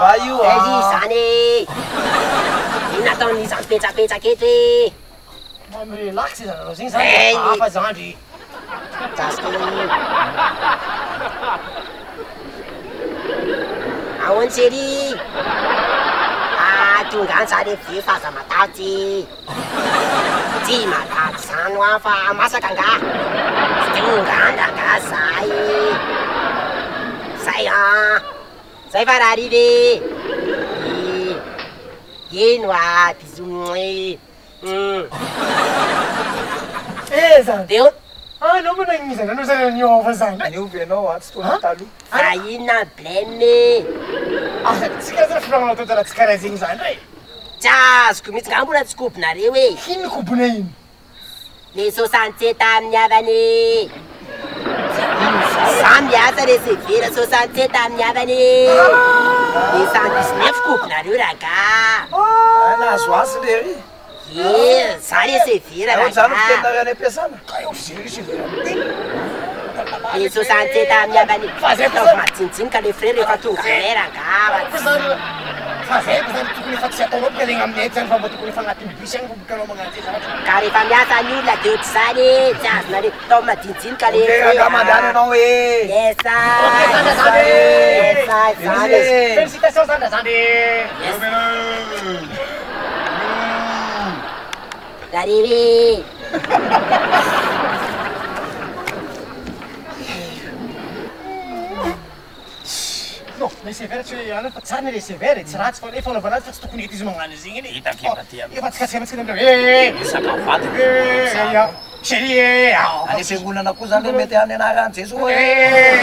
va io Zay izy ah. zany e! Inona ataon'iza mipetrapetraka eto e? Mba mi-relax zany anao zegny zany Hey. hafa zandry. Justin. Ahoana chérie? Ah, tonga any za rehefa fa aza matahotra e. Tsy matahotra zany hoa fa masaka angaha? Tonga any rangaha za e. Zay an. Zay fa rahariva e. E. Eny hoa, bisous e. Eh zandry. Deo. Anao moa nagnino zany anao zany niova zany. Niova ianao ah, tsy toy ny taloha. Fa inona ny blème e? Ah, tsy karaha zany filagnanao tao raha tsy karaha zegny zany ndray. Tsy azoko mihitsy nga mbola tsy kobonareo e. Ino kobona ino? Le 67 amin'ny havany e. Za miasa receveur 67 amin'ny havany e. Le 119 kobonareo rangaha. Ah, nahazo azy lery. E, za receveur Ahoana zany no rangaha. fiteninareo any am-piasana? Ka eo fijery receveur miteny. Le 67 amin'ny havany. Fa zay koa Ataovy zany- majinijinika le frère rehefa tonga aminay rangaha. Fa zany fa zay koa zany tokony efa tsy ataonao bôka zegny aminay zany fa mba tokony efa agnatin'ny bus agny fa boka anao magnano zay zavatra. Ka rehefa miasa ny olona de ohatr'izany e, tsy azonareo. Ataovy majinijinika le Ok, frère. rangaha mandany anao e. Yes, Ok, zandry zandry. Yes, zandry. Eh. Félicitations zandry zandry. Yes. Rariry. Non, receveur tsy hoe ana fa tsara ny receveur e, tsy ratsy fa efa anaovana azy fa tsy tokony hety izy magnano zegny eny. Hita kely aty aloha. Efa tsy kasika mihitsy eh. Resaka vadiny. Eh, ya. Chérie eh. Any am-piangonana koa zany le mety any anaran'i Jesoa e. Eh.